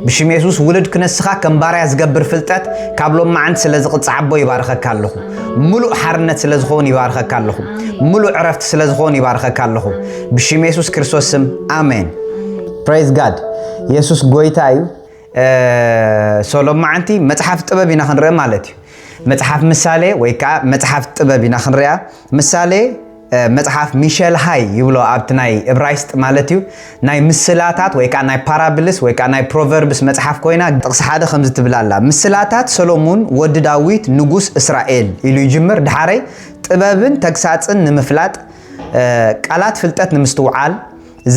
ብሽም የሱስ ውሉድ ክንስኻ ከም ባርያ ዝገብር ፍልጠት ካብ ሎማዓንቲ ስለ ዝቕጻዕ ኣቦ ይባርኸካ ኣለኹ። ምሉእ ሓርነት ስለ ዝኸውን ይባርኸካ ኣለኹ። ምሉእ ዕረፍቲ ስለ ዝኸውን ይባርኸካ ኣለኹ። ብሽም የሱስ ክርስቶስ ስም ኣሜን። Praise God። የሱስ ጎይታ እዩ። ሶ ሎማዓንቲ መጽሓፍ ጥበብ ኢና ክንርኢ ማለት እዩ። መጽሓፍ ምሳሌ ወይ ከዓ መጽሓፍ ጥበብ ኢና ክንሪኣ። ምሳሌ መጽሓፍ ሚሸል ሃይ ይብሎ ኣብቲ ናይ እብራይስጥ ማለት እዩ። ናይ ምስላታት ወይ ከዓ ናይ ፓራብልስ ወይ ከዓ ናይ ፕሮቨርብስ መጽሓፍ ኮይና ጥቕሲ ሓደ ከምዚ ትብል ኣላ። ምስላታት ሰሎሙን ወዲ ዳዊት ንጉስ እስራኤል ኢሉ ይጅምር። ድሓረይ ጥበብን ተግሳጽን ንምፍላጥ ቃላት ፍልጠት ንምስትውዓል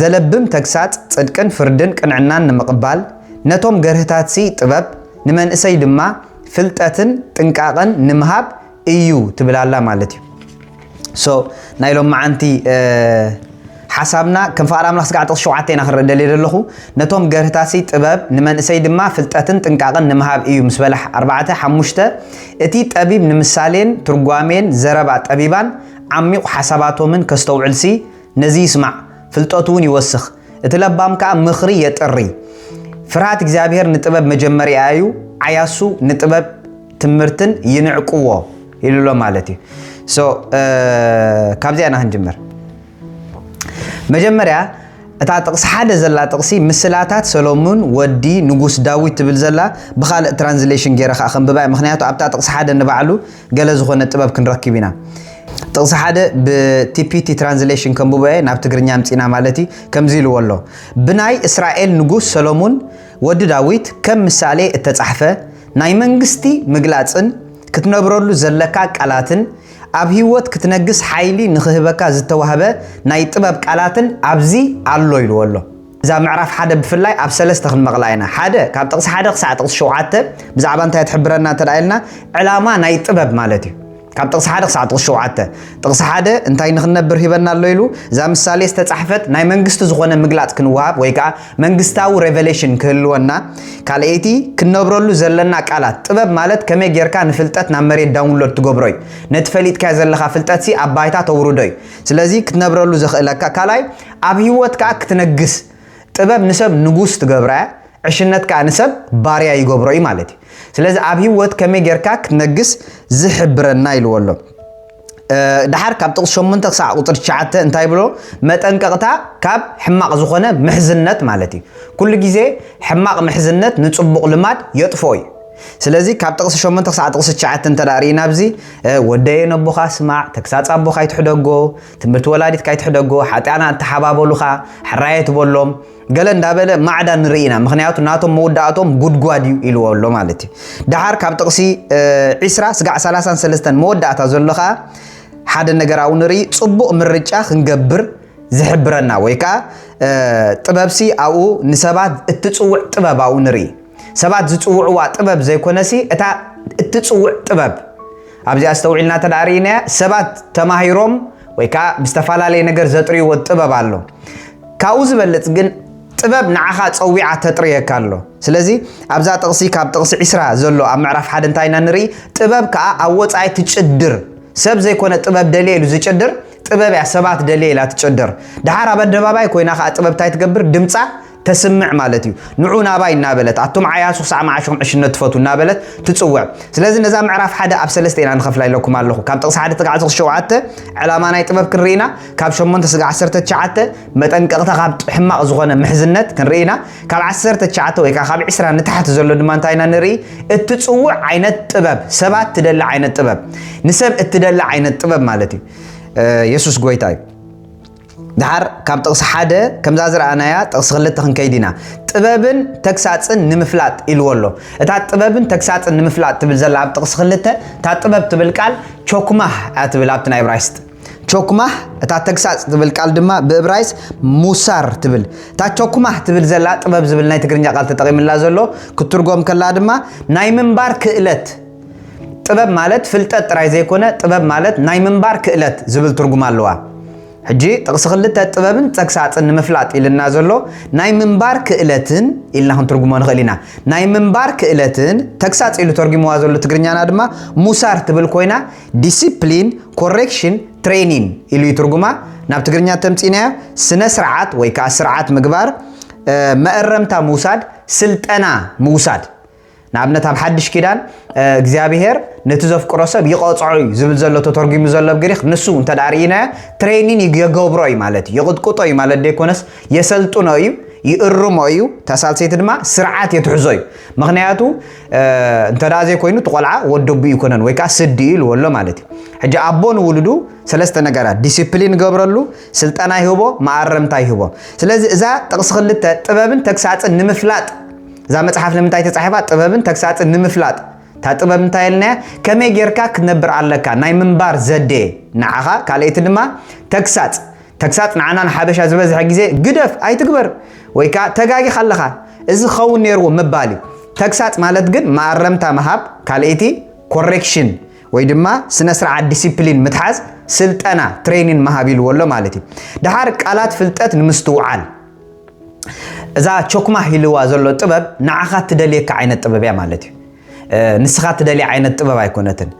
ዘለብም ተግሳጽ ጽድቅን ፍርድን ቅንዕናን ንምቕባል ነቶም ገርህታትሲ ጥበብ ንመንእሰይ ድማ ፍልጠትን ጥንቃቐን ንምሃብ እዩ ትብል ኣላ ማለት እዩ። ሶ ናይ ሎም መዓንቲ ሓሳብና ከም ፍቓድ ኣምላኽ ስጋዕ ጥቕሲ ሸውዓተ ኢና ክንርኢ ደልየ ዘለኹ። ነቶም ገርህታሲ ጥበብ ንመንእሰይ ድማ ፍልጠትን ጥንቃቐን ንምሃብ እዩ ምስ በላሕ ኣርባዕተ ሓሙሽተ እቲ ጠቢብ ንምሳሌን ትርጓሜን ዘረባ ጠቢባን ዓሚቑ ሓሳባቶምን ከስተውዕልሲ ነዚ ይስማዕ፣ ፍልጠቱ እውን ይወስኽ። እቲ ለባም ከኣ ምኽሪ የጥሪ። ፍርሃት እግዚኣብሔር ንጥበብ መጀመርያ እዩ፣ ዓያሱ ንጥበብ ትምህርትን ይንዕቅዎ ኢሉ ኣሎ ማለት እዩ። ሶ ካብዚኣ ኢና ክንጅምር። መጀመርያ እታ ጥቕሲ ሓደ ዘላ ጥቕሲ ምስላታት ሰሎሙን ወዲ ንጉስ ዳዊት ትብል ዘላ ብኻልእ ትራንስሌሽን ገይረ ከዓ ከንብባ እየ። ምክንያቱ ኣብታ ጥቕሲ ሓደ ንባዕሉ ገለ ዝኾነ ጥበብ ክንረክብ ኢና። ጥቕሲ ሓደ ብ T P T ትራንስሌሽን ከንብቦ እየ፣ ናብ ትግርኛ ኣምጺና ማለት እዩ። ከምዚ ኢልዎ ኣሎ፣ ብናይ እስራኤል ንጉስ ሰሎሙን ወዲ ዳዊት ከም ምሳሌ እተጻሕፈ ናይ መንግስቲ ምግላጽን ክትነብረሉ ዘለካ ቃላትን ኣብ ህይወት ክትነግስ ሓይሊ ንኽህበካ ዝተዋህበ ናይ ጥበብ ቃላትን ኣብዚ ኣሎ ኢልዎ ኣሎ። እዛ ምዕራፍ ሓደ ብፍላይ ኣብ ሰለስተ ክንመቕላ ኢና። ሓደ ካብ ጥቕሲ ሓደ ክሳዕ ጥቕሲ ሸውዓተ ብዛዕባ እንታይ ትሕብረና እንተ ኢልና ዕላማ ናይ ጥበብ ማለት እዩ። ካብ ጥቕሲ ሓደ ክሳዕ ጥቕሲ ሸውዓተ ጥቕሲ ሓደ እንታይ ንኽንነብር ሂበና ኣሎ ኢሉ እዛ ምሳሌ ዝተጻሕፈት ናይ መንግስቲ ዝኾነ ምግላጽ ክንወሃብ ወይ ከዓ መንግስታዊ ሬቨሌሽን ክህልወና፣ ካልኣይቲ ክንነብረሉ ዘለና ቃላት ጥበብ ማለት ከመይ ጌርካ ንፍልጠት ናብ መሬት ዳውንሎድ ትገብሮ እዩ። ነቲ ፈሊጥካዮ ዘለኻ ፍልጠትሲ ኣብ ባይታ ተውርዶ እዩ። ስለዚ ክትነብረሉ ዘኽእለካ ካልኣይ ኣብ ህይወት ከዓ ክትነግስ ጥበብ ንሰብ ንጉስ ትገብራ እያ፣ ዕሽነት ከዓ ንሰብ ባርያ ይገብሮ እዩ ማለት እዩ። ስለዚ ኣብ ህይወት ከመይ ጌርካ ክትነግስ ዝሕብረና ኢልዎ ኣሎ። ድሓር ካብ ጥቕሲ ሸሞንተ ክሳዕ ቁፅሪ ትሽዓተ እንታይ ብሎ? መጠንቀቕታ ካብ ሕማቕ ዝኾነ ምሕዝነት ማለት እዩ። ኩሉ ግዜ ሕማቕ ምሕዝነት ንፅቡቕ ልማድ የጥፍኦ እዩ። ስለዚ ካብ ጥቕሲ ሸሞንተ ክሳዕ ጥቕሲ ትሽዓተ እንተ ደኣ ርኢና ኣብዚ ወደየ ነቦኻ ስማዕ፣ ተግሳጽ ኣቦኻ ኣይትሕደጎ፣ ትምህርቲ ወላዲትካ ኣይትሕደጎ፣ ሓጢኣና እንተሓባበሉኻ ሕራየ ትበሎም፣ ገለ እንዳበለ ማዕዳ ንርኢ ኢና። ምኽንያቱ ናቶም መወዳእቶም ጉድጓድ እዩ ኢልዎ ኣሎ ማለት እዩ። ደሓር ካብ ጥቕሲ ዒስራ ስጋዕ ሰላሳን ሰለስተን መወዳእታ ዘሎ ኸዓ ሓደ ነገር ኣብኡ ንርኢ፣ ጽቡቕ ምርጫ ክንገብር ዝሕብረና ወይ ከዓ ጥበብሲ ኣብኡ ንሰባት እትጽውዕ ጥበብ ኣብኡ ንርኢ። ሰባት ዝጽውዕዋ ጥበብ ዘይኮነሲ እታ እትጽውዕ ጥበብ ኣብዚኣ ኣስተውዒልና እንተ ደኣ ርኢናያ ሰባት ተማሂሮም ወይ ከዓ ብዝተፈላለየ ነገር ዘጥርይዎ ጥበብ ኣሎ። ካብኡ ዝበልጽ ግን ጥበብ ንዓኻ ጸዊዓ ተጥርየካ ኣሎ። ስለዚ ኣብዛ ጥቕሲ ካብ ጥቕሲ ዒስራ ዘሎ ኣብ ምዕራፍ ሓደ እንታይ ኢና ንርኢ? ጥበብ ከዓ ኣብ ወጻኢ ትጭድር። ሰብ ዘይኮነ ጥበብ ደልየ ኢሉ ዝጭድር ጥበብ እያ ሰባት ደልየ ኢላ ትጭድር። ድሓር ኣብ ኣደባባይ ኮይና ከዓ ጥበብ እንታይ ትገብር? ድምፃ ተስምዕ ማለት እዩ። ንዑ ናባይ እናበለት ኣቱም ዓያሱ ክሳዕ መዓሾም ዕሽነት ትፈቱ እናበለት ትፅውዕ። ስለዚ ነዛ ምዕራፍ ሓደ ኣብ ሰለስተ ኢና ንኸፍላ ኢለኩም ኣለኹ። ካብ ጥቕሲ ሓደ ስጋዕ ጥቕሲ ሸውዓተ ዕላማ ናይ ጥበብ ክንርኢና፣ ካብ ሸሞንተ ስጋዕ ዓሰርተ ትሽዓተ መጠንቀቕታ ካብ ሕማቕ ዝኾነ ምሕዝነት ክንርኢና፣ ካብ ዓሰርተ ትሽዓተ ወይ ከዓ ካብ ዒስራ ንታሕቲ ዘሎ ድማ እንታይ ኢና ንርኢ? እትፅውዕ ዓይነት ጥበብ፣ ሰባት ትደሊ ዓይነት ጥበብ፣ ንሰብ እትደሊ ዓይነት ጥበብ ማለት እዩ። የሱስ ጎይታ እዩ። ድሓር ካብ ጥቕሲ ሓደ ከምዛ ዝረኣናያ ጥቕሲ ክልተ ክንከይድ ኢና። ጥበብን ተግሳጽን ንምፍላጥ ኢልዎ ኣሎ። እታ ጥበብን ተግሳጽን ንምፍላጥ ትብል ዘላ ኣብ ጥቕሲ ክልተ እታ ጥበብ ትብል ቃል ቾክማህ እያ ትብል ኣብቲ ናይ እብራይስጥ። ቾክማህ እታ ተግሳጽ ትብል ቃል ድማ ብእብራይስ ሙሳር ትብል። እታ ቾክማህ ትብል ዘላ ጥበብ ዝብል ናይ ትግርኛ ቃል ተጠቒምላ ዘሎ ክትትርጎም ከላ ድማ ናይ ምንባር ክእለት። ጥበብ ማለት ፍልጠት ጥራይ ዘይኮነ ጥበብ ማለት ናይ ምንባር ክእለት ዝብል ትርጉም ኣለዋ። ሕጂ ጥቕሲ ክልተ ጥበብን ተግሳጽን ንምፍላጥ ኢልና ዘሎ ናይ ምንባር ክእለትን ኢልና ክንትርጉሞ ንኽእል ኢና። ናይ ምንባር ክእለትን ተግሳጽ ኢሉ ተርጉምዋ ዘሎ ትግርኛና ድማ ሙሳር ትብል ኮይና ዲሲፕሊን፣ ኮሬክሽን፣ ትሬኒን ኢሉ እዩ ትርጉማ። ናብ ትግርኛ ተምጺናዮ ስነ ስርዓት ወይ ከዓ ስርዓት ምግባር መእረምታ ምውሳድ፣ ስልጠና ምውሳድ። ንኣብነት ኣብ ሓድሽ ኪዳን እግዚኣብሔር ነቲ ዘፍቅሮ ሰብ ይቐጽዖ እዩ ዝብል ዘሎ፣ ተተርጉሙ ዘሎ ብግሪኽ፣ ንሱ እንተ ደኣ ርኢናዮ ትሬኒን ይገብሮ እዩ ማለት እዩ። ይቕጥቅጦ እዩ ማለት ደይኮነስ የሰልጥኖ እዩ፣ ይእርሞ እዩ። እታ ሳልሰይቲ ድማ ስርዓት የትሕዞ እዩ። ምኽንያቱ እንተ ደኣ ዘይኮይኑ እቲ ቆልዓ ወዲ ኣቦኡ ይኮነን ወይ ከዓ ስዲ እዩ ኢልዎ ኣሎ ማለት እዩ። ሕጂ ኣቦ ንውሉዱ ሰለስተ ነገራት ዲሲፕሊን ገብረሉ፣ ስልጠና ይህቦ፣ መኣረምታ ይህቦ። ስለዚ እዛ ጥቕሲ ክልተ ጥበብን ተግሳጽን ንምፍላጥ፣ እዛ መጽሓፍ ንምንታይ ተጻሒፋ? ጥበብን ተግሳጽን ንምፍላጥ። እታ ጥበብ እንታይ ኢልናያ? ከመይ ጌርካ ክትነብር ኣለካ፣ ናይ ምንባር ዘዴ ንዓኻ። ካልኣይቲ ድማ ተግሳጽ። ተግሳጽ ንዓና ንሓበሻ ዝበዝሐ ግዜ ግደፍ፣ ኣይትግበር፣ ወይ ከዓ ተጋጊኻ ኣለኻ፣ እዚ ክኸውን ነይርዎ ምባል እዩ። ተግሳጽ ማለት ግን መኣረምታ ምሃብ፣ ካልኣይቲ ኮሬክሽን ወይ ድማ ስነ ስርዓት ዲሲፕሊን ምትሓዝ፣ ስልጠና ትሬኒን ምሃብ ኢልዎ ኣሎ ማለት እዩ። ደሓር ቃላት ፍልጠት ንምስትውዓል። እዛ ቾክማህ ኢልዋ ዘሎ ጥበብ ንዓኻ ትደልየካ ዓይነት ጥበብ እያ ማለት እዩ። ንስኻ ትደልያ ዓይነት ጥበብ ኣይኮነትን።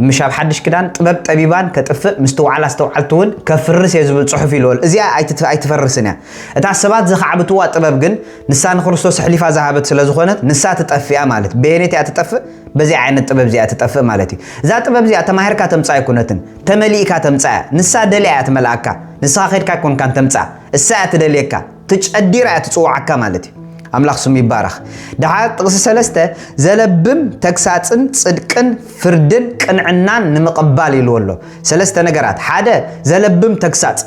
ምሽ ኣብ ሓድሽ ክዳን ጥበብ ጠቢባን ከጥፍእ፣ ምስትውዓል ኣስተውዓልቲ እውን ከፍርስ እየ ዝብል ጽሑፍ ኢልወል። እዚኣ ኣይትፈርስን እያ። እታ ሰባት ዘኻዕብትዋ ጥበብ ግን ንሳ ንክርስቶስ ኣሕሊፋ ዝሃበት ስለ ዝኾነት ንሳ ትጠፍእ እያ ማለት። በየነይቲ እያ ትጠፍእ? በዚ ዓይነት ጥበብ እዚኣ ትጠፍእ ማለት እዩ። እዛ ጥበብ እዚኣ ተማሂርካ ተምጻ ኣይኮነትን፣ ተመሊእካ ተምጻ እያ። ንሳ ደልያ እያ ትመልኣካ። ንስኻ ከድካ ኣይኮንካን ተምጻ፣ እሳ እያ ትደልየካ። ትጨዲራ እያ ትጽውዓካ ማለት እዩ። ኣምላኽ ስሙ ይባረኽ። ደሓር ጥቕሲ ሰለስተ፣ ዘለብም ተግሳጽን ጽድቅን ፍርድን ቅንዕናን ንምቕባል ኢልዎ ኣሎ። ሰለስተ ነገራት። ሓደ፣ ዘለብም ተግሳጽ።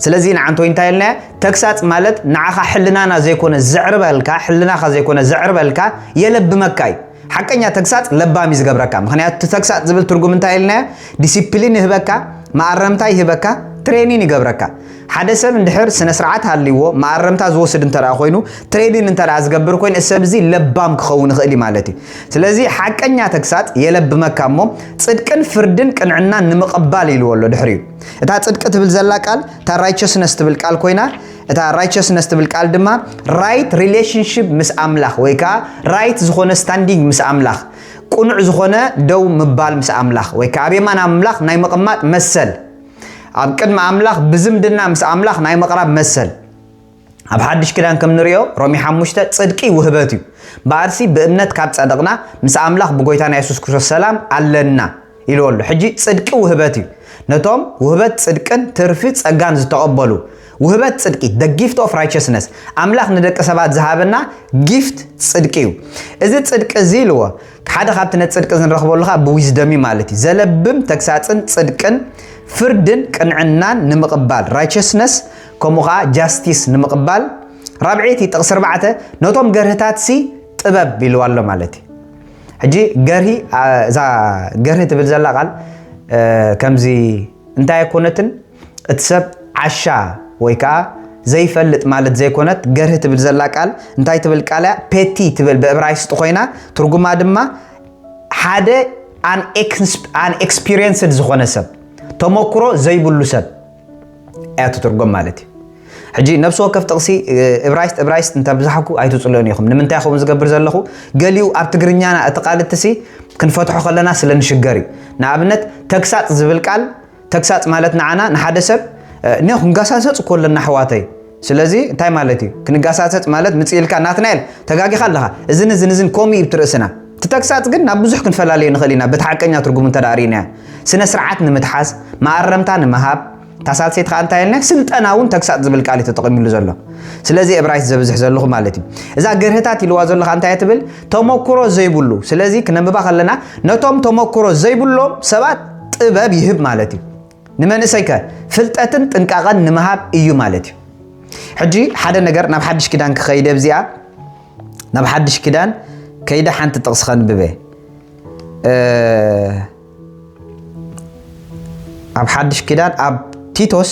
ስለዚ ንዓንቶ እንታይ ኢልናያ? ተግሳጽ ማለት ንዓኻ ሕልናና ዘይኮነ ዘዕርበልካ፣ ሕልናኻ ዘይኮነ ዘዕርበልካ የለብመካ እዩ። ሓቀኛ ተግሳጽ ለባም እዩ ዝገብረካ። ምኽንያቱ እቲ ተግሳጽ ዝብል ትርጉም እንታይ ኢልናያ? ዲሲፕሊን ይህበካ፣ መኣረምታ ይህበካ፣ ትሬኒን ይገብረካ። ሓደ ሰብ እንድሕር ስነ ስርዓት ሃልይዎ መኣረምታ ዝወስድ እንተ ደኣ ኮይኑ፣ ትሬኒን እንተ ደኣ ዝገብር ኮይኑ፣ እዚ ሰብ እዚ ለባም ክኸውን ይኽእል እዩ ማለት እዩ። ስለዚ ሓቀኛ ተግሳጽ የለብመካ እሞ ጽድቅን ፍርድን ቅንዕናን ንምቕባል ኢልዎ ኣሎ ድሕሪኡ። እታ ጽድቂ ትብል ዘላ ቃል እታ ራይቸስነስ ትብል ቃል ኮይና፣ እታ ራይቸስነስ ትብል ቃል ድማ ራይት ሪሌሽንሽፕ ምስ ኣምላኽ ወይ ከዓ ራይት ዝኾነ ስታንዲንግ ምስ ኣምላኽ፣ ቅኑዕ ዝኾነ ደው ምባል ምስ ኣምላኽ ወይ ከዓ ኣብ የማን ኣምላኽ ናይ ምቕማጥ መሰል፣ ኣብ ቅድሚ ኣምላኽ ብዝምድና ምስ ኣምላኽ ናይ ምቕራብ መሰል። ኣብ ሓድሽ ክዳን ከም ንሪኦ ሮሜ ሓሙሽተ ጽድቂ ውህበት እዩ። እምበኣርሲ ብእምነት ካብ ጸደቕና ምስ ኣምላኽ ብጎይታና የሱስ ክርስቶስ ሰላም ኣለና ኢልዎ ኣሎ። ሕጂ ጽድቂ ውህበት እዩ። ነቶም ውህበት ጽድቅን ትርፊ ጸጋን ዝተቐበሉ፣ ውህበት ጽድቂ፣ the gift of righteousness፣ ኣምላኽ ንደቂ ሰባት ዝሃበና ጊፍት ጽድቂ እዩ። እዚ ጽድቂ እዚ ኢልዎ፣ ሓደ ካብቲ ነቲ ጽድቂ እዚ ንረኽበሉ ኸኣ ብዊዝደም እዩ ማለት እዩ። ዘለብም ተግሳጽን ጽድቅን ፍርድን ቅንዕናን ንምቕባል፣ ራይቸስነስ፣ ከምኡ ኸኣ ጃስቲስ ንምቕባል። ራብዐይቲ ጥቕሲ ኣርባዕተ፣ ነቶም ገርህታትሲ ጥበብ ኢልዋ ኣሎ ማለት እዩ። ሕጂ ገርሂ፣ ኣ፣ እዛ ገርሂ ትብል ዘላ ቃል፣ እ፣ ከምዚ እንታይ ኣይኮነትን፣ እቲ ሰብ ዓሻ ወይ ከዓ ዘይፈልጥ ማለት ዘይኮነት። ገርሂ ትብል ዘላ ቃል እንታይ ትብል ቃል እያ? ፔቲ ትብል ብእብራይስጥ ኮይና ትርጉማ ድማ ሓደ ኣን ኤክስፒሪየንስድ ዝኾነ ሰብ፣ ተመክሮ ዘይብሉ ሰብ እያ ትትርጎም ማለት እዩ። ሕጂ ነፍሲ ወከፍ ጥቕሲ፣ እ፣ እብራይስጥ እብራይስጥ እንተብዛሕኩ ኣይትጽልዮን ኢኹም። ንምንታይ ከምኡ ዝገብር ዘለኹ? ገሊኡ ኣብ ትግርኛና እቲ ቃል እትሲ ክንፈትሖ ከለና ስለ ንሽገር እዩ። ንኣብነት ተግሳጽ ዝብል ቃል፣ ተግሳጽ ማለት ንዓና ንሓደ ሰብ፣ እ፣ ነ ክንገሳሰጽ እኮ ኣለና ኣሕዋተይ። ስለዚ እንታይ ማለት እዩ? ክንገሳሰጽ ማለት ምጽእ ኢልካ፣ ናትናኤል ተጋጊኻ ኣለኻ፣ እዝን እዝን እዝን ከምኡ እዩ እቲ ርእስና። እቲ ተግሳጽ ግን ናብ ብዙሕ ክንፈላለዮ ንኽእል ኢና፣ በቲ ሓቀኛ ትርጉሙ እንተ ደኣ ርኢናዮ። ስነ ስርዓት ንምትሓዝ፣ መኣረምታ ንምሃብ፣ እታ ሳልሰይቲ ከኣ እንታይ ኢልና? ስልጠና እውን ተግሳጽ ዝብል ቃል እዩ ተጠቒሙሉ ዘሎ። ስለዚ እብራይስጥ ዘብዝሕ ዘለኹ ማለት እዩ። እዛ ገርህታት ኢልዋ ዘሎ ከኣ እንታይ እያ ትብል? ተመክሮ ዘይብሉ። ስለዚ ክነንብባ ከለና ነቶም ተመክሮ ዘይብሎም ሰባት ጥበብ ይህብ ማለት እዩ። ንመንእሰይከ ፍልጠትን ጥንቃቐን ንምሃብ እዩ ማለት እዩ። ሕጂ ሓደ ነገር ናብ ሓድሽ ኪዳን ክኸይደ ኣብዚኣ፣ ናብ ሓድሽ ኪዳን ከይደ ሓንቲ ጥቕሲ ከንብበ። እ፣ ኣብ ሓድሽ ኪዳን ኣብ ቲቶስ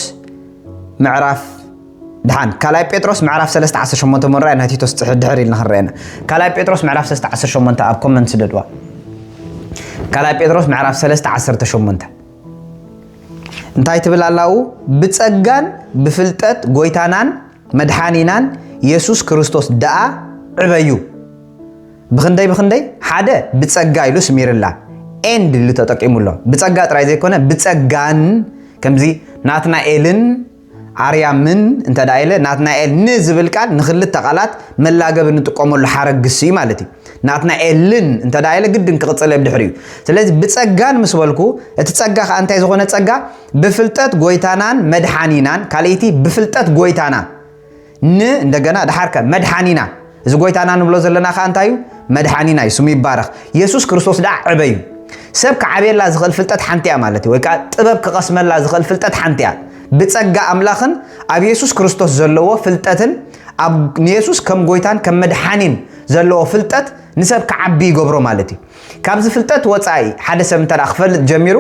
ምዕራፍ፣ ደሓን ካልኣይ ጴጥሮስ ምዕራፍ ሰለስተ ዓሰርተ ሸሞንተ እሞ ንርኣይ፣ ናይ ቲቶስ ጽሕ-፣ ድሕር ኢልና ክንርኣየና። ካልኣይ ጴጥሮስ ምዕራፍ ሰለስተ ዓሰርተ ሸሞንተ ኣብ ኮመንት ስደድዋ። ካልኣይ ጴጥሮስ ምዕራፍ ሰለስተ ዓሰርተ ሸሞንተ እንታይ ትብል ኣላኡ? ብጸጋን ብፍልጠት ጎይታናን መድሓኒናን የሱስ ክርስቶስ ደኣ ዕበዩ። ብኽንደይ ብኽንደይ? ሓደ ብጸጋ ኢሉ ስሚርላ፣ ኤንድ ኢሉ ተጠቂሙሎ። ብጸጋ ጥራይ ዘይኮነ፣ ብጸጋን፣ ከምዚ ናትናኤልን ኣርያምን እንተ ደኣ ኢለ ናትናኤል ን ዝብል ቃል ንኽልተ ቃላት መላገቢ ንጥቀመሉ ሓረግ ግስ እዩ ማለት እዩ። ናትናኤልን እንተ ደኣ ኢለ ግድን ክቕጽል እየ ብድሕሪኡ። ስለዚ ብጸጋን ምስ በልኩ፣ እቲ ጸጋ ከኣ እንታይ ዝኾነ ጸጋ? ብፍልጠት ጎይታናን መድሓኒናን፣ ካልኣይቲ ብፍልጠት ጎይታና ን እንደገና ደሓርከ መድሓኒና። እዚ ጎይታና ንብሎ ዘለና ከኣ እንታይ እዩ? መድሓኒና እዩ፣ ስሙ ይባረኽ። የሱስ ክርስቶስ ደኣ ዕበ እዩ። ሰብ ክዓብየላ ዝኽእል ፍልጠት ሓንቲ እያ ማለት እዩ፣ ወይ ከኣ ጥበብ ክቐስመላ ዝኽእል ፍልጠት ሓንቲ እያ። ብጸጋ ኣምላኽን ኣብ የሱስ ክርስቶስ ዘለዎ ፍልጠትን ኣብ ንየሱስ ከም ጎይታን ከም መድሓኒን ዘለዎ ፍልጠት ንሰብ ክዓቢ ይገብሮ ማለት እዩ። ካብዚ ፍልጠት ወጻኢ ሓደ ሰብ እንተ ደኣ ክፈልጥ ጀሚሩ፣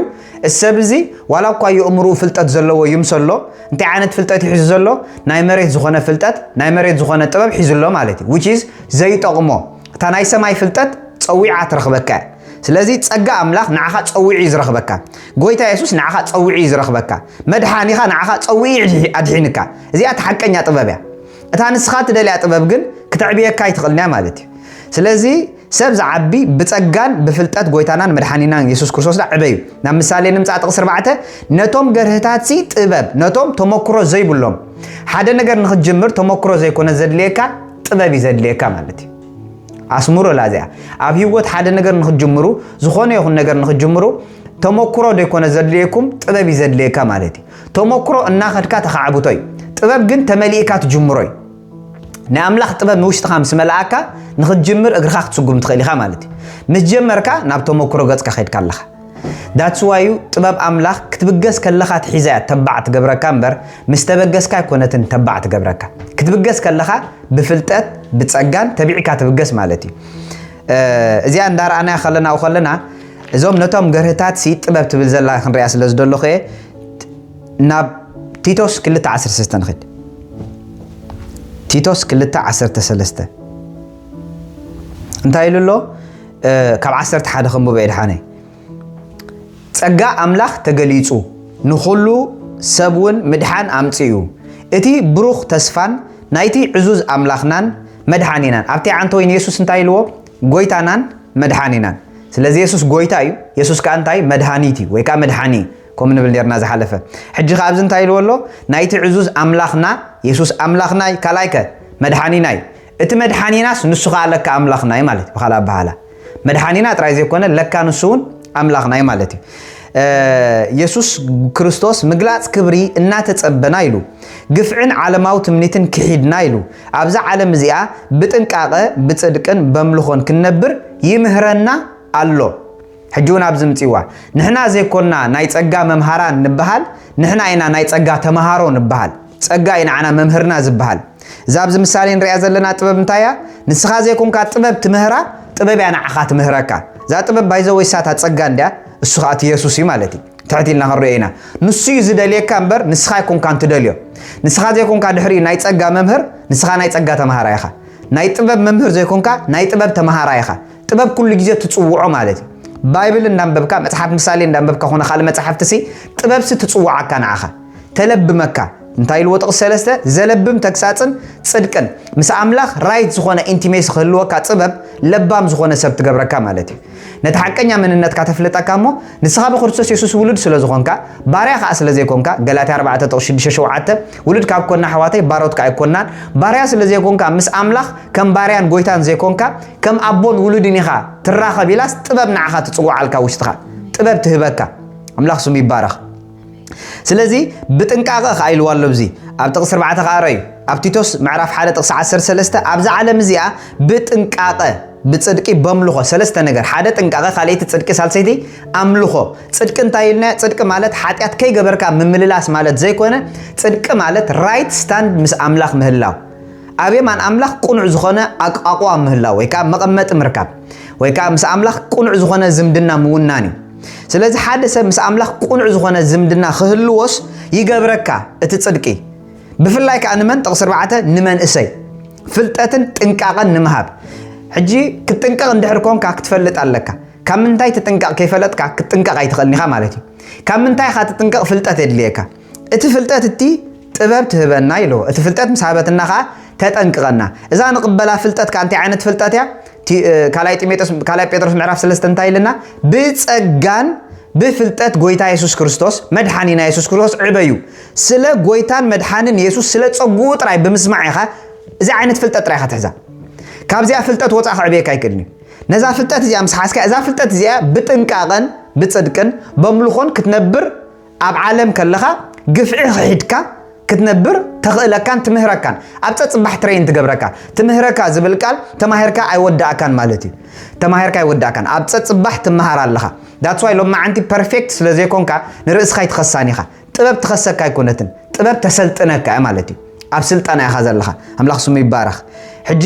እዚ ሰብ እዚ ዋላ እኳ የእምርኡ ፍልጠት ዘለዎ ይምሰሎ፣ እንታይ ዓይነት ፍልጠት እዩ ሒዙ ዘሎ? ናይ መሬት ዝኾነ ፍልጠት፣ ናይ መሬት ዝኾነ ጥበብ ሒዙ ኣሎ ማለት እዩ። Which is ዘይጠቕሞ። እታ ናይ ሰማይ ፍልጠት ጸዊዓ ትረኽበካ እያ። ስለዚ ጸጋ ኣምላኽ ንዓኻ ጸዊዑ እዩ ዝረኽበካ። ጎይታ የሱስ ንዓኻ ጸዊዑ እዩ ዝረኽበካ። መድሓኒኻ ንዓኻ ጸዊዑ ኣድሒ-፣ ኣድሒንካ። እዚኣ እቲ ሓቀኛ ጥበብ እያ። እታ ንስኻ ትደልያ ጥበብ ግን ክተዕብየካ ኣይትኽእልን እያ ማለት እዩ። ስለዚ ሰብ ዝዓቢ ብጸጋን ብፍልጠት ጎይታናን መድሓኒናን የሱስ ክርስቶስ ደኣ ዕበ እዩ። ናብ ምሳሌ ንምጻእ ጥቕሲ ኣርባዕተ፣ ነቶም ገርህታትሲ ጥበብ፣ ነቶም ተመክሮ ዘይብሎም። ሓደ ነገር ንኽትጅምር ተመክሮ ዘይኮነ ዘድልየካ፣ ጥበብ እዩ ዘድልየካ ማለት እዩ። ኣስምሩላ እዚኣ። ኣብ ህይወት ሓደ ነገር ንኽትጅምሩ፣ ዝኾነ ይኹን ነገር ንኽትጅምሩ፣ ተመክሮ ዘይኮነ ዘድልየኩም፣ ጥበብ እዩ ዘድልየካ ማለት እዩ። ተመክሮ እናኸድካ ተኻዕብቶ እዩ። ጥበብ ግን ተመሊእካ ትጅምሮ እዩ። ናይ ኣምላኽ ጥበብ ንውሽጥኻ ምስ መላኣካ፣ ንኽትጅምር እግርኻ ክትስጉም ትኽእል ኢኻ ማለት እዩ። ምስ ጀመርካ፣ ናብ ተመክሮ ገጽካ ከይድካ ኣለኻ። That's why እዩ ጥበብ ኣምላኽ ክትብገስ ከለኻ ትሒዛ እያ ተባዕ ትገብረካ እምበር፣ ምስ ተበገስካ ኣይኮነትን ተባዕ ትገብረካ። ክትብገስ ከለኻ ብፍልጠት፣ ብጸጋን ተቢዕካ ትብገስ ማለት እዩ። እ፣ እዚኣ እንዳረኣናያ ከለና፣ ከለና፣ እዞም ነቶም ገርህታት ሲ ጥበብ ትብል ዘላ ክንሪኣ ስለ ዝደለኹ እየ። ናብ ቲቶስ ክልተ ዓሰርተ ሰለስተ ንኺድ። ቲቶስ ክልተ ዓሰርተ ሰለስተ እንታይ ኢሉ ኣሎ? እ፣ ካብ ዓሰርተ ሓደ ከንብቦ እየ ድሓነይ። ጸጋ ኣምላኽ ተገሊጹ፣ ንኹሉ ሰብ እውን ምድሓን ኣምጺኡ። እቲ ብሩኽ ተስፋን ናይቲ ዕዙዝ ኣምላኽናን መድሓኒናን። ኣብቲ ዓንተወይን የሱስ እንታይ ኢልዎ? ጎይታናን መድሓኒናን። ስለዚ የሱስ ጎይታ እዩ። የሱስ ከኣ እንታይ? መድሃኒት እዩ፣ ወይ ከኣ መድሓኒ እዩ። ከምኡ ንብል ኔርና ዝሓለፈ። ሕጂ ከኣ ኣብዚ እንታይ ኢልዎ ኣሎ? ናይቲ ዕዙዝ ኣምላኽና፣ የሱስ ኣምላኽና እዩ፣ ካልኣይ ከ መድሓኒና እዩ። እቲ መድሓኒናስ ንሱ ከኣ ለካ ኣምላኽና እዩ ማለት እዩ። ብኻልእ ኣበሃህላ፣ መድሓኒና ጥራይ ዘይኮነ፣ ለካ ንሱ እውን ኣምላኽና እዩ ማለት እዩ። እ፣ የሱስ ክርስቶስ ምግላጽ ክብሪ እናተጸበና ኢሉ፣ ግፍዕን ዓለማዊ ትምኒትን ክሒድና ኢሉ፣ ኣብዛ ዓለም እዚኣ ብጥንቃቐ፣ ብጽድቅን በምልኾን ክንነብር ይምህረና ኣሎ። ሕጂ እውን ኣብዚ ምጽዋ፣ ንሕና ዘይኮና ናይ ጸጋ መምሃራን ንበሃል፣ ንሕና ኢና ናይ ጸጋ ተመሃሮ ንበሃል። ጸጋ እዩ ንዓና መምህርና ዝበሃል። እዛ ኣብዚ ምሳሌ ንሪኣ ዘለና ጥበብ እንታይ እያ? ንስኻ ዘይኮንካ ጥበብ ትምህራ፣ ጥበብ እያ ንዓኻ ትምህረካ። እዛ ጥበብ ባይዘወይ ሳታ ጸጋ እንድያ፣ እሱ ኸኣ እቲ የሱስ እዩ ማለት እዩ። ትሕት ኢልና ክንሪኦ ኢና። ንሱ እዩ ዝደልየካ እምበር ንስኻ ኣይኮንካን ትደልዮ። ንስኻ ዘይኮንካ ድሕሪኡ ናይ ጸጋ መምህር፣ ንስኻ ናይ ጸጋ ተምሃራይ ኢኻ። ናይ ጥበብ መምህር ዘይኮንካ ናይ ጥበብ ተምሃራይ ኢኻ። ጥበብ ኩሉ ግዜ ትጽውዖ ማለት እዩ። ባይብል እንዳንበብካ፣ መጽሓፍ ምሳሌ እንዳንበብካ ኮነ ካልእ መጽሓፍቲ ሲ፣ ጥበብ ሲ ትጽውዓካ ንዓኻ። ተለብመካ። እንታይ ኢልዎ ጥቕሲ ሰለስተ? ዘለብም ተግሳጽን ጽድቅን። ምስ ኣምላኽ ራይት ዝኾነ ኢንቲሜሲ ክህልወካ ጥበብ ለባም ዝኾነ ሰብ ትገብረካ ማለት እዩ። ነቲ ሓቀኛ መንነትካ ተፍልጠካ እሞ፣ ንስኻ ብክርስቶስ የሱስ ውሉድ ስለ ዝኾንካ፣ ባርያ ከኣ ስለ ዘይኮንካ፣ ገላትያ ኣርባዕተ ጥቕሲ ሽዱሽተ ሸውዓተ፣ ውሉድ ካብ ኮና ኣሕዋተይ፣ ባሮት ከኣ ኣይኮናን። ባርያ ስለ ዘይኮንካ፣ ምስ ኣምላኽ ከም ባርያን ጎይታን ዘይኮንካ፣ ከም ኣቦን ውሉድን ኢኻ ትራኸብ ኢላስ ጥበብ ንዓኻ ትጽውዓልካ ውሽጥኻ። ጥበብ ትህበካ። ኣምላኽ ስሙ ይባረኽ። ስለዚ ብጥንቃቐ ከኣ ኢልዋ ኣሎ ኣብዚ። ኣብ ጥቕሲ ኣርባዕተ ከኣ ረዩ። ኣብ ቲቶስ ምዕራፍ ሓደ ጥቕሲ ዓሰርተ ሰለስተ፣ ኣብዛ ዓለም እዚኣ ብጥንቃቐ፣ ብጽድቂ፣ በምልኾ፣ ሰለስተ ነገር። ሓደ ጥንቃቐ፣ ካልኣይቲ ጽድቂ፣ ሳልሰይቲ ኣምልኾ። ጽድቂ እንታይ ኢልና? ጽድቂ ማለት ሓጢኣት ከይገበርካ ምምልላስ ማለት ዘይኮነ፣ ጽድቂ ማለት ራይት ስታንድ ምስ ኣምላኽ ምህላው። ኣብ የማን ኣምላኽ ቅኑዕ ዝኾነ ኣቋቋም ምህላው፣ ወይ ከኣ መቐመጢ ምርካብ፣ ወይ ከኣ ምስ ኣምላኽ ቅኑዕ ዝኾነ ዝምድና ምውናን እዩ። ስለዚ ሓደ ሰብ ምስ ኣምላኽ ቅኑዕ ዝኾነ ዝምድና ክህልዎስ ይገብረካ እቲ ጽድቂ። ብፍላይ ከኣ ንመን? ጥቕሲ ኣርባዕተ፣ ንመንእሰይ ፍልጠትን ጥንቃቐን ንምሃብ። ሕጂ ክትጥንቀቕ እንድሕር ኮንካ ክትፈልጥ ኣለካ። ካብ ምንታይ ትጥንቀቕ ከይፈለጥካ ክትጥንቀቕ ኣይትኽእልን ኢኻ ማለት እዩ። ካብ ምንታይ ኢኻ ትጥንቀቕ? ፍልጠት የድልየካ። እቲ ፍልጠት እቲ ጥበብ ትህበና ኢልዎ። እቲ ፍልጠት ምስ ሃበትና ኸኣ ተጠንቅቐና። እዛ ንቕበላ ፍልጠት ከኣ እንታይ ዓይነት ፍልጠት እያ? ቲ-፣ እ፣ ካልኣይ ጢሞቴዎስ፣ ካልኣይ ጴጥሮስ ምዕራፍ ሰለስተ እንታይ ኢልና? ብጸጋን ብፍልጠት ጎይታ የሱስ ክርስቶስ መድሓኒና የሱስ ክርስቶስ ዕበዩ። ስለ ጎይታን መድሓንን የሱስ ስለ ጸጉኡ ጥራይ ብምስማዕ ኢኻ እዚ ዓይነት ፍልጠት ጥራይ ኢኻ ትሕዛ። ካብዚኣ ፍልጠት ወጻእ ክዕብየካ ኣይክእልን እዩ። ነዛ ፍልጠት እዚኣ ምስ ሓዝካ እዛ ፍልጠት እዚኣ ብጥንቃቐን ብጽድቅን በምልኾን ክትነብር ኣብ ዓለም ከለኻ ግፍዒ ክሒድካ ክትነብር ተኽእለካን ትምህረካን ኣብ ጸጽባሕ ትሬን ትገብረካ። ትምህረካ ዝብል ቃል ተማሂርካ ኣይወዳእካን ማለት እዩ። ተማሂርካ ኣይወዳእካን፣ ኣብ ጸጽባሕ ትመሃር ኣለኻ። That's why ሎማዓንቲ ፐርፌክት ስለ ዘይኮንካ ንርእስኻ ኣይትኸሳን ኢኻ። ጥበብ ትኸሰካ ኣይኮነትን፣ ጥበብ ተሰልጥነካ እያ ማለት እዩ። ኣብ ስልጠና ኢኻ ዘለኻ። ኣምላኽ ስሙ ይባረኽ። ሕጂ